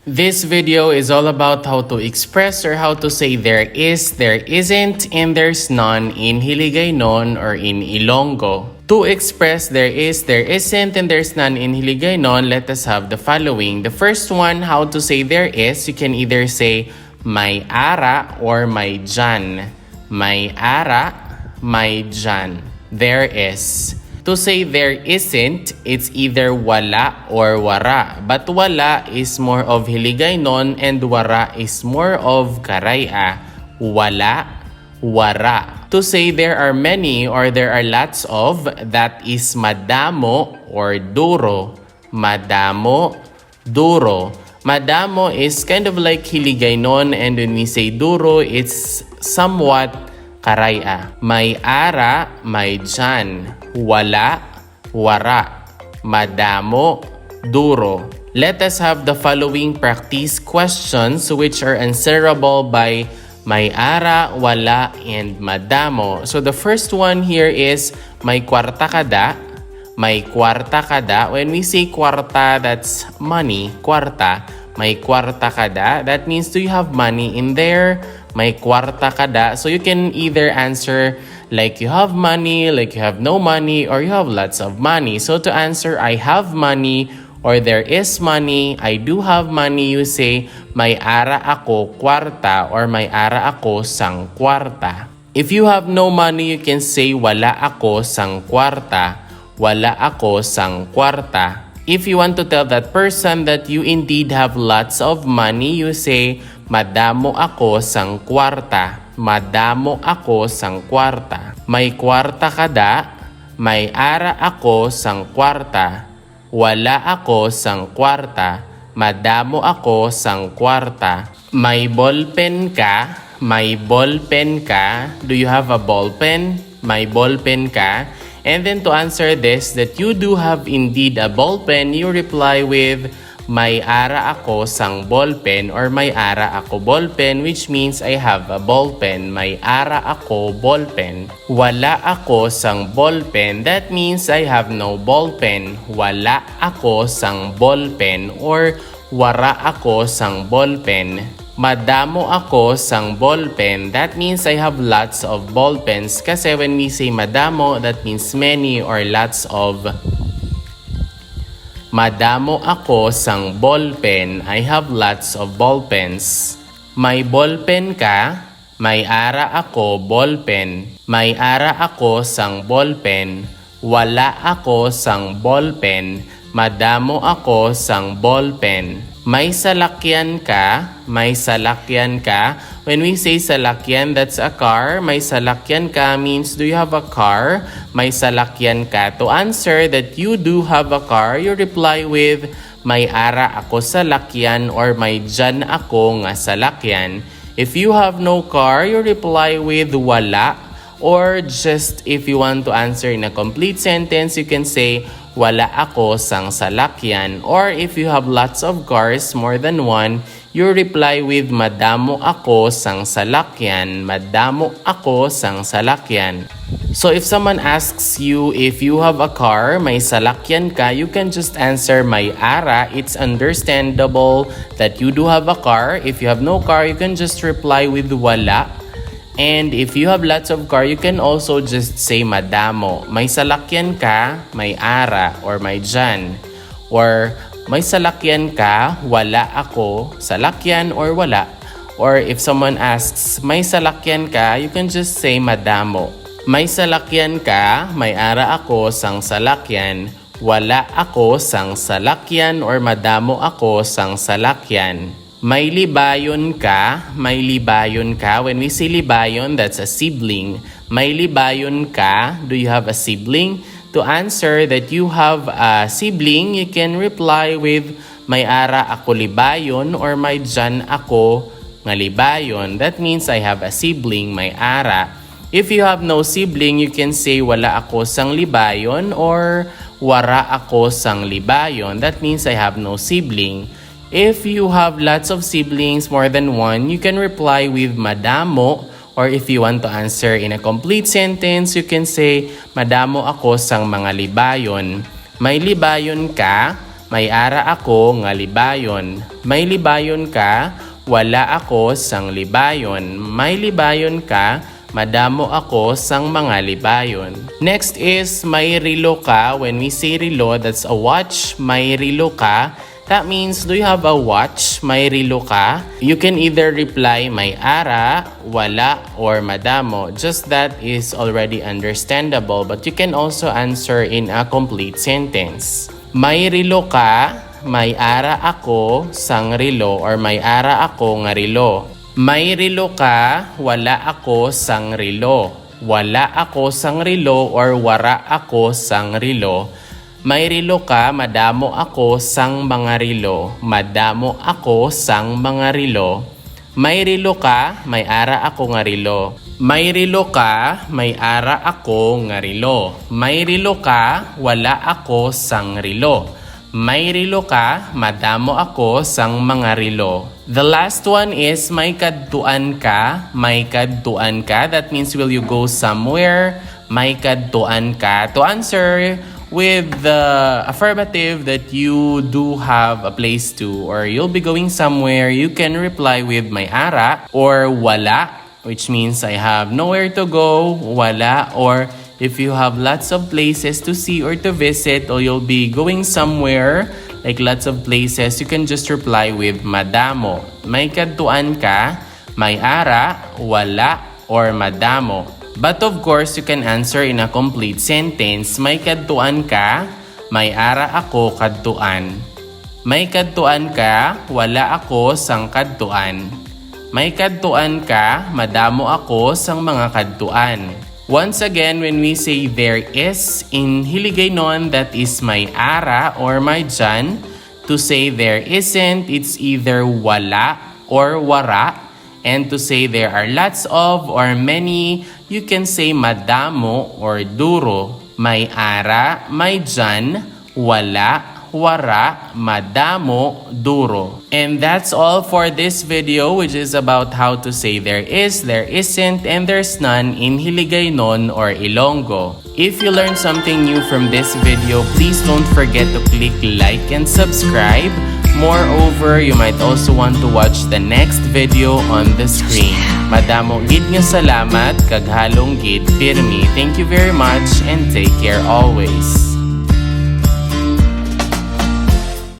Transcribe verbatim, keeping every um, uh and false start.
This video is all about how to express or how to say there is, there isn't, and there's none in Hiligaynon or in Ilonggo. To express there is, there isn't, and there's none in Hiligaynon, let us have the following. The first one, how to say there is, you can either say may ara or may dyan. May ara, may dyan. There is. To say there isn't, it's either wala or wara. But wala is more of Hiligaynon and wara is more of Karay-a. Wala, wara. To say there are many or there are lots of, that is madamo or duro. Madamo, duro. Madamo is kind of like Hiligaynon, and when we say duro, it's somewhat Karay-a. May ara, may dyan. Wala, wara. Madamo, duro. Let us have the following practice questions, which are answerable by may ara, wala, and madamo. So the first one here is, may kwarta ka da? May kwarta ka da? When we say kwarta, that's money. Kwarta. May kwarta ka da? That means, do you have money in there? May kwarta ka da? So you can either answer like you have money, like you have no money, or you have lots of money. So to answer I have money or there is money, I do have money, you say may ara ako kwarta or may ara ako sang kwarta. If you have no money, you can say wala ako sang kwarta. Wala ako sang kwarta. If you want to tell that person that you indeed have lots of money, you say madamo ako sang kwarta. Madamo ako sang kwarta. May kwarta ka da? May ara ako sang kwarta. Wala ako sang kwarta. Madamo ako sang kwarta. May ballpen ka? May ballpen ka? Do you have a ballpen? May ballpen ka? And then to answer this, that you do have indeed a ballpen, you reply with, may ara ako sang ballpen or may ara ako ballpen, which means I have a ballpen. May ara ako ballpen. Wala ako sang ballpen. That means I have no ballpen. Wala ako sang ballpen or wara ako sang ballpen. Madamo ako sang ballpen. That means I have lots of ballpens. Kasi when we say madamo, that means many or lots of. Madamo ako sang ballpen. I have lots of ballpens. May ballpen ka? May ara ako ballpen. May ara ako sang ballpen. Wala ako sang ballpen. Madamo ako sang ballpen. May salakyan ka? May salakyan ka? When we say salakyan, that's a car. May salakyan ka means, do you have a car? May salakyan ka. To answer that you do have a car, you reply with, may ara ako salakyan or may dyan ako nga salakyan. If you have no car, you reply with wala. Or just if you want to answer in a complete sentence, you can say, wala ako sang salakyan. Or if you have lots of cars, more than one, you reply with madamo ako sang salakyan. Madamo ako sang salakyan. So if someone asks you if you have a car, may salakyan ka, you can just answer may ara. It's understandable that you do have a car. If you have no car, you can just reply with wala. And if you have lots of car, you can also just say madamo. May salakyan ka, may ara, or may dyan. Or may salakyan ka, wala ako, salakyan or wala. Or if someone asks, may salakyan ka, you can just say madamo. May salakyan ka, may ara ako sang salakyan. Wala ako sang salakyan or madamo ako sang salakyan. May libayon ka, may libayon ka. When we say libayon, that's a sibling. May libayon ka, do you have a sibling? To answer that you have a sibling, you can reply with may ara ako libayon or may dyan ako nga libayon. That means I have a sibling, may ara. If you have no sibling, you can say wala ako sang libayon or wara ako sang libayon. That means I have no sibling. If you have lots of siblings, more than one, you can reply with madamo, or if you want to answer in a complete sentence, you can say madamo ako sang mga libayon. May libayon ka? May ara ako nga libayon. May libayon ka? Wala ako sang libayon. May libayon ka? Madamo ako sang mga libayon. Next is, may relo ka. When we say relo, that's a watch. May relo ka. That means, do you have a watch? May relo ka? You can either reply may ara, wala, or madamo. Just that is already understandable, but you can also answer in a complete sentence. May relo ka, may ara ako sang relo, or may ara ako nga relo. May relo ka, wala ako sang relo. Wala ako sang relo, or wara ako sang relo. May relo ka, madamo ako sang mga relo. Madamo ako sang mga relo. May relo ka, may ara ako nga relo. May relo ka, may ara ako nga relo. May relo ka, wala ako sang relo. May relo ka, madamo ako sang mga relo. The last one is may kadtuan ka, may kadtuan ka. That means, will you go somewhere? May kadtuan ka. To answer with the affirmative that you do have a place to or you'll be going somewhere, you can reply with may ara or wala, which means I have nowhere to go, wala, or if you have lots of places to see or to visit, or you'll be going somewhere, like lots of places, you can just reply with madamo. May kadtuan ka, may ara, wala, or madamo. But of course, you can answer in a complete sentence. May kadtuan ka, may ara ako kadtuan. May kadtuan ka, wala ako sang kadtuan. May kadtuan ka, madamo ako sang mga kadtuan. Once again, when we say there is in Hiligaynon, that is may ara or may dyan. To say there isn't, it's either wala or wara. And to say there are lots of or many, you can say madamo or duro. May ara, may dyan, wala, wara, madamo, duro. And that's all for this video, which is about how to say there is, there isn't, and there's none in Hiligaynon or Ilonggo. If you learned something new from this video, please don't forget to click like and subscribe. Moreover, you might also want to watch the next video on the screen. Madamo gid nga salamat, kag halong gid pirmi. Thank you very much and take care always.